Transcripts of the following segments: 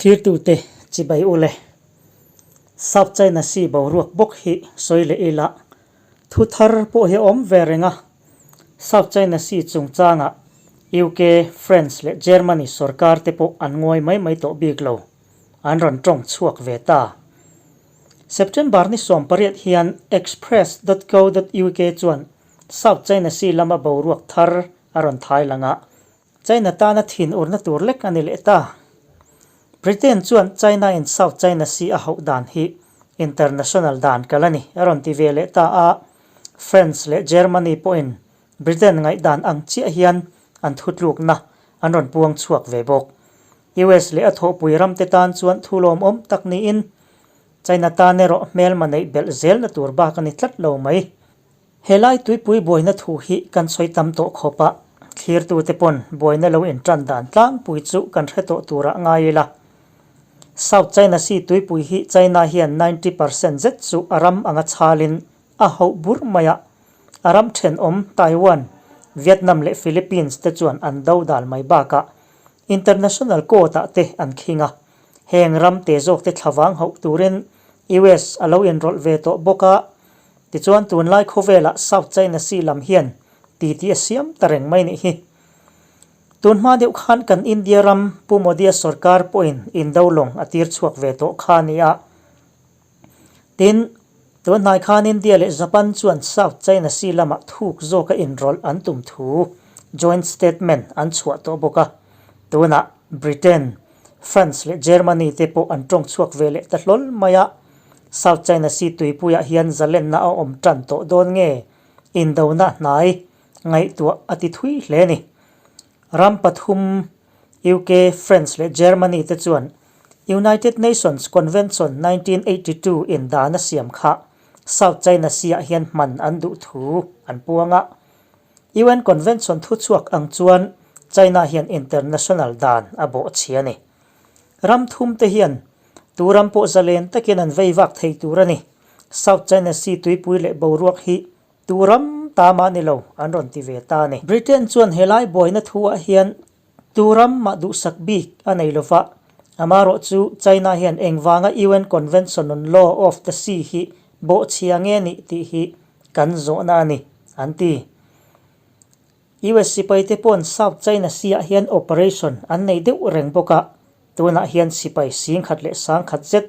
Thlirtute chibai u le. South China Sea boruak bawk hi sawi leh ila thu thar pawh hi a awm ve reng a. South China Sea chungchangah UK, France leh Germany sorkar te pawh an ngawi mai mai tawh bik lo. An rawn tawng chhuak ve ta. September ni 18 hian Express dot co dot uk chuan South China Sea lama boruak thar a rawn thai lang a, China tana thin urna tur lek a ni leh ta. Britain chuan China in South China Sea a hauh dan hi international dan kal a ni a rawn ti ve leh ta a, France leh Germany pawhin Britain ngaihdan ang chiah hian an thutlukna an rawn puang chhuak ve bawk. US leh a thawhpui ramte tan chuan thu lawmawm tak niin China tan erawh hmelma neih belh zelna tur bak a ni tlat lo mai. Helai tuipui buaina thu hi kan sawi tam tawh khawp a, thlirtute pawn buaina lo intan dan tlangpui chu kan hre tawh turah ngai ila. South China Sea tuipui hi China hian 90% zet chu a ram anga chhalin a hauh bur mai a, a ram thenawm Taiwan, Vietnam leh Philippines te chuan an do dal mai bakah International Court ah te an khing a, heng ram te zawk te thlavang hauh turin US a lo inrawlh ve tawh bawk a. Tichuan tunlai khawvelah South China Sea lam hian titi a siam ta reng mai nih hi. Tunhma deuh khan kan India ram Pu Modi-a sorkar pawhin indo lawng a tir chhuak ve tawh kha a ni a. Tin, tunhnai khan India leh Japan chuan South China Sea lamah thuk zawka inrawlh an tum thu joint statement an chhuah tawh bawk a. Tunah Britain, France leh Germany te pawh an tawng chhuak ve leh ta hlawl mai a. South China Sea tuipuiah hian zalenna a awm tan tawh dawn nge? Indona hnai ngaihtuah a ti thui hle a ni. Ram pathum UK, France leh Germany te chuan United Nations Convention 1982 in dan a siam kha South China Sea-ah hian hman an duh thu an puang a. UN Convention thuchhuak ang chuan China hian international dan a bawhchhi a ni. Ram thum te hian Tu ram pawh zalen takin an vei vak thei tur a ni. South China Sea tuipui leh boruak hi tu ram ta mah ni lo an rawn ti ve ta a ni. Britain chuan helai buaina thuah hian tu ram mah duhsak bik a nei lo va, amarawh chu China hian engvanga UN Convention on Law of the Sea hi bawhchhia nge nih tih hi kan zawhna a ni, an ti. US sipaite paw'n South China Sea-ah hian operation an nei deuh reng bawk a, tunah hian sipai singkhat leh sangkhat zet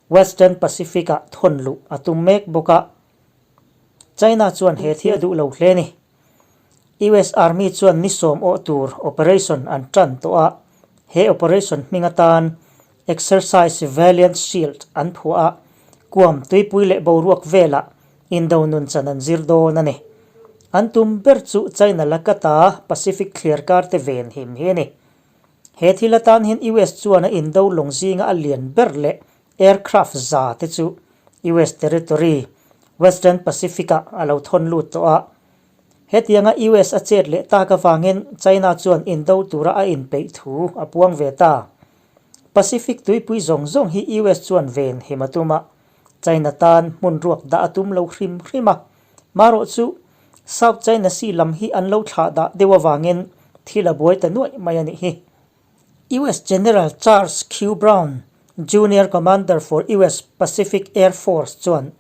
Western Pacific-ah thawn luh a tum mek bawk a. China chuan he thi a duh lo hle a ni. US Army chuan ni sawm awh tur operation an tan tawh a, he operation hming atan Exercise Valiant Shield an phuah a, kuam tuipui leh boruak velah Indo nun chan an zir dawn a ni. An tum ber chu China lakata Pacific thliarkar te ven him hi a ni. He thil atan hian US chuan a indo lawng zinga a lian ber leh aircraft za te chu US territory, Western Pacific-ah a lo thawn lut tawh a. Hetianga US a chet leh tak avangin China chuan indo tura a inpeih thu a puang ve ta. Pacific tuipui zawng zawng hi US chuan ven him a tum a. China tan hmun ruak dah a tum lo hrim hrim a, marawh chu South China Sea lam hi an lo thlah dah deuh avangin thil a buai ta nuaih mai a nih hi. US General Charles Q. Brown, Junior Commander for US Pacific Air Force chuan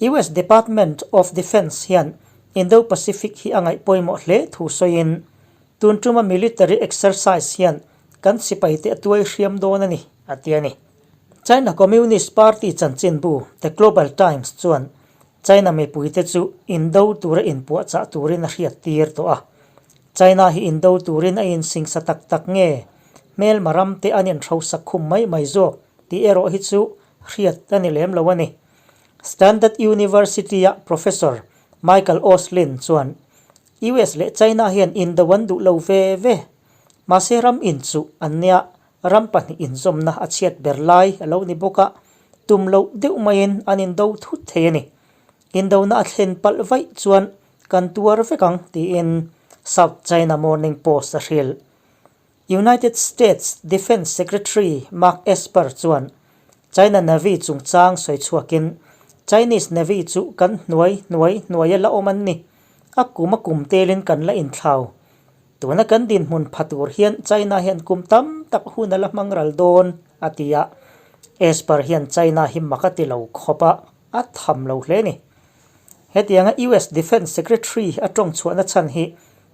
US Department of Defence hian Indo-Pacific hi a ngaih pawimawh hle thu sawiin, tun tuma military exercise hian kan sipaite a tuai hriam dawn a ni, a ti a ni. China Communist Party chanchinbu The Global Times chuan China mipuite chu indo tura inpuahchah turin a hriattir tawh a. China hi indo turin a insingsa tak tak nge, hmelma ramte an inhrosak khum mai mai zawk tih erawh hi chu hriat a ni lem lo a ni. Standard University-a Professor Michael Auslin chuan US leh China hian indo an duh lo ve ve, mahse ram inchuh an nia Ram pahnih inzawmna a chhiat ber lai a lo ni bawk a, tum loh deuh maiin an indo thut thei a ni. Indona a thlen palh vaih chuan kan tuar vek ang, tiin South China Morning Post a hrilh. United States Defence Secretary Mark Esper chuan China Navy chungchang sawi chhuakin, Chinese Navy chu kan hnuai hnuai hnuaia la awm an ni, a kum a kum telin kan la inthlau. Tuna kan dinhmun pha tur hian China hian kum tam tak hun a la hmang ral dawn, a ti a. Esper hian China hi mak a ti lo khawp a, a tham lo hle a ni. Hetianga US Defence Secretary a tawng chhuahna chhan hi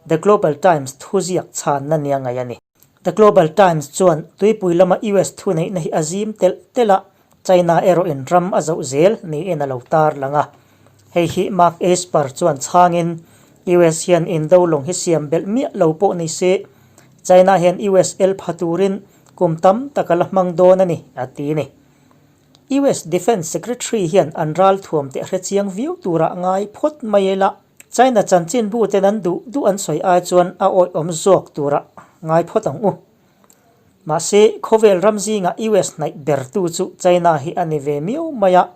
The Global Times thuziak chhanna nia ngaih a ni. The Global Times chuan tuipui lama US thuneihna hi a zim telh telh a, China erawhin ram a zoh zel niin a lo tar lang a. Hei hi Mark Esper chuan chhangin, US hian indo lawng hi siam belh miah lo pawh ni se, China hian US el pha turin kum tam tak a la hmang dawn a ni, a ti ni. US Defence Secretary hian an ral thuam teh hre chiang viau turah ngai phawt mai ila, China chanchinbu ten an duh duh an sawi ai chuan a awihawm zawk turah ngai phawt ang u. Mahse, khawvel ram zingah US hnaih bertu chu China hi a ni ve miau mai a,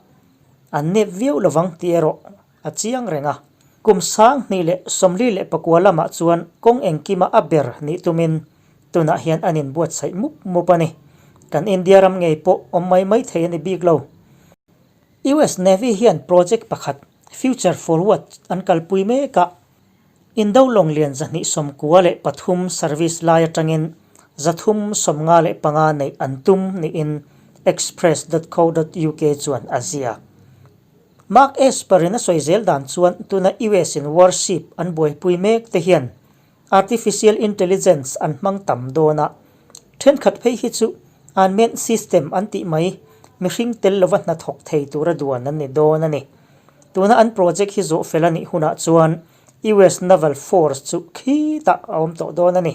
an nep viau lovang tih erawh a chiang reng a. Kum 2024 lamah chuan kawng engkima a ber nih tumin tunah hian an inbuatsaih mup mup a ni. Kan India ram ngei pawh awm mai mai thei a ni bik lo. US Navy hian project pakhat Future Forward an kalpui mek a. Indo lawng lian 293 service lai atangin 355 neih an tum niin Express dot co dot uk chuan a ziak. Mark Esper-in a sawi zel dan chuan tuna US in warship an buaipui mek te hian artificial intelligence an hmang tam dawn a, thenkhat phei hi chu unmanned system an tih mai mihring tel lova hnathawk thei tura duan an ni dawn a ni. Tuna an project hi zawh fel a nih hunah chuan US Naval Force chu khitah a awm tawh dawn a ni.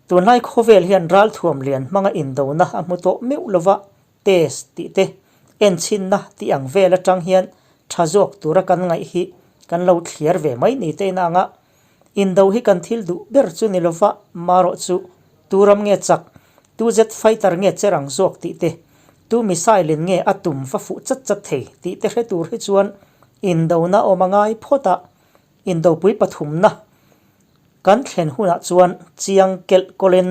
Tunlai khawvel hian ralthuam lian hmanga indona a hmu tawh meuh lova test tih te, enchhinna tih ang vel atang hian tha zawk tura kan ngaih hi kan lo thliar ve mai ni te inang a. Indo hi kan thil duh ber chu ni lova, marawh chu tu ram nge chak, tu jet fighter nge che rang zawk tih te, tu missile in nge a tum va fuh chat chat thei tih te hre tur hi chuan indona awm a ngai phawt a, indopui pathumna kan thlen hunah chuan chiang kelh kawlin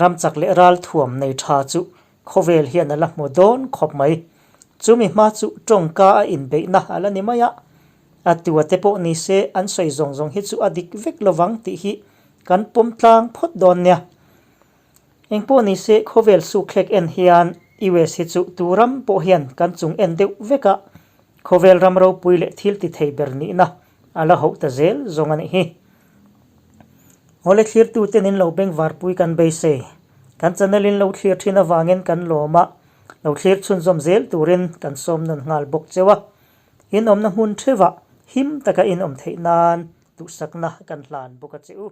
ram chak leh ral thuam nei tha chu Khawvel hian a la hmu dawn khawp mai. Chumi hma chu tawngka a inbeihna a la ni mai a, a tua te pawh ni se an sawi zawng zawng hi chu a dik vek lovang tih hi kan pawm tlang phawt dawn nia. Engpawh ni se khawvel sukthlek en hian US hi chu tu ram pawh hian kan chung en deuh vek a, khawvel ram ropui leh thil ti thei ber nihna a la hoh ta zel zawng a nih hi. Awle thlirtuten in lo bengvarpui kan beisei. Kan channel in lo thlir thin avangin kan lawm a, lo thlir chhunzawm zel turin kan sawm nawn nghal bawk cheu a. In awmna hmun theuhah him taka in awm theih nan duhsakna kan hlan bawk a che u.